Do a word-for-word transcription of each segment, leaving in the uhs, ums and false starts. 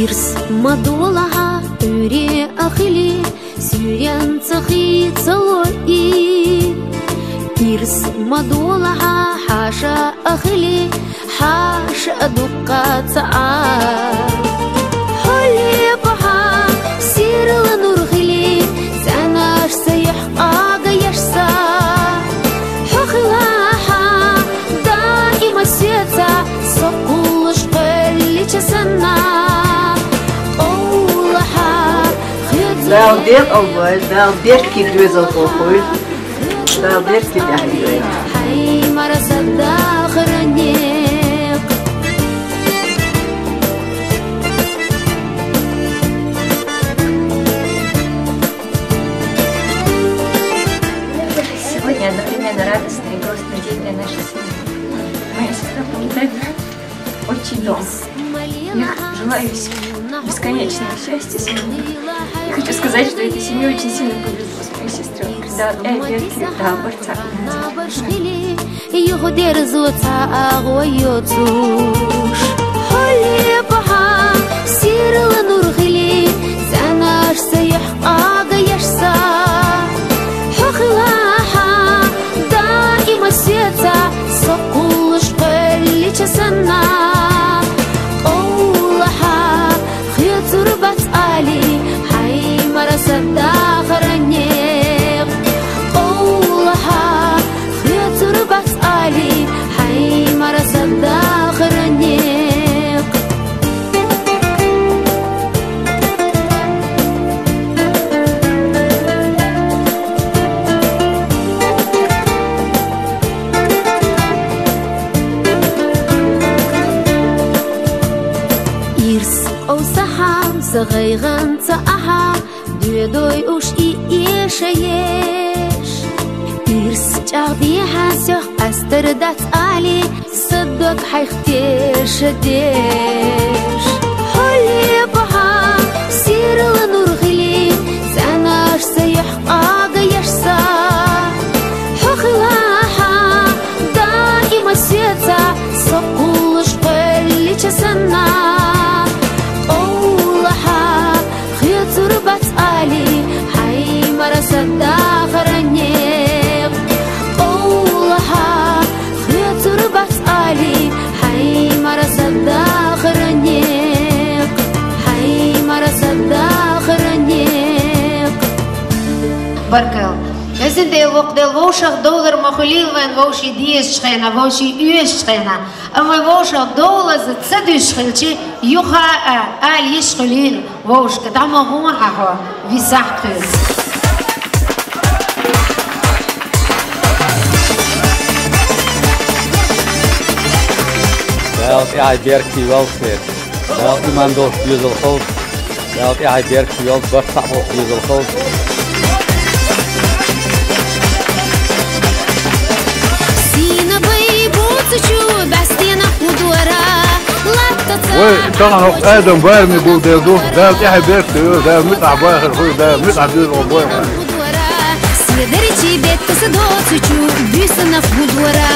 Ирс ма долахь, Ӏуйре а хили, суьренца хийцало и. Ирс ма долахь, хьаша а хили, хьаша а дуккха ца Ӏа. Хьо лепахь, сирла нур хили, цӀенаш са юхь къага еш са. Хьо хилахь даима соьца, со кхуллуш кхоьллича санна, къовлахь хеза. Дала декъал дойла, Дала беркате доьзал хургда. Дала беркате дойла. Хьай марса дахаран некъ. Сегодня одновременно радостный и грустный день для нашей семьи. Моя сестра покидает очень долго. Я желаю ей бесконечного счастья, семьи. И хочу сказать, что этой семье очень сильно повезло с моей сестрой. Когда я верю, да, борца. Юха дерзло цхьа агӀо йоцуш. Хьо лепахь, сирла нур хили, цӀенаш са юхь къага еш са. Хьо хилахь даима соьца, со кхуллуш кхоьллича санна, къовлахь хецур бац али, хьай марса дахаран некъ. Къовлахь хецур бац али, хьай марса дахаран некъ. Ирс къовсахь, са гӀайгӀанца ахь, доьдой уж и эшаеш. Ирс чӀагӀдехьа сох къастар дац али, са дог хьайх теша деш. Хьо лепахь, сирла нур хили, цӀенаш са юхь къага еш са. Хьо хилахь даима соьца, со кхуллуш кхоьллича санна, къовлахь хецур бац али, хьай марса дахаран некъ. Къовлахь хецур бац али, хьай марса дахаран некъ. Хьай марса дахаран некъ. Баркал. Везан Дела, вокх Дела, вовшах довлар ма хуьлийла вайн вовший дезачу хенахь, вовший оьшучу хенахь. Амма вовшах довлаза ца дуьсуш хилчи, юха а ала йиш хуьлийла вовшашка, дӀа ма гӀо хьан хьо, висахь кхуьйла. Дала тӀаьхье беркате йойла шуьга. Дала иман долуш доьзал хуьлда. Дала тӀаьхье беркате йойла, барт цхьаъ болуш доьзал хуьлда. Сийна бай боцучу бӀаьстенах хӀу дора, латта ца... Вай тахана хӀокху Адам бараме бу дер ду, Дала тӀаьхье беркате йойла, Дала муьтӀахь бахар хуьлда, Дала муьтӀахь доьзал бойла. Седарчий беттаса доцучу буьйсанах хӀу дора,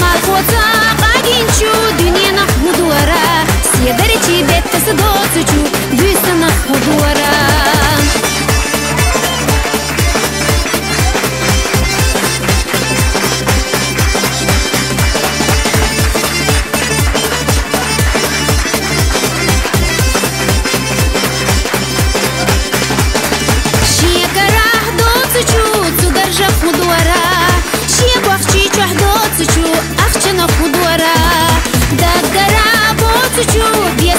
мархоца къагийначу дуьненах хӀу дора, седарчий беттаса доцучу буьйсанах хӀу дора. Шен карахь доцучу цу даржах хӀу дора, шен бохчи чохь доцучу ахчанах хӀу дора, даггара боцучу бе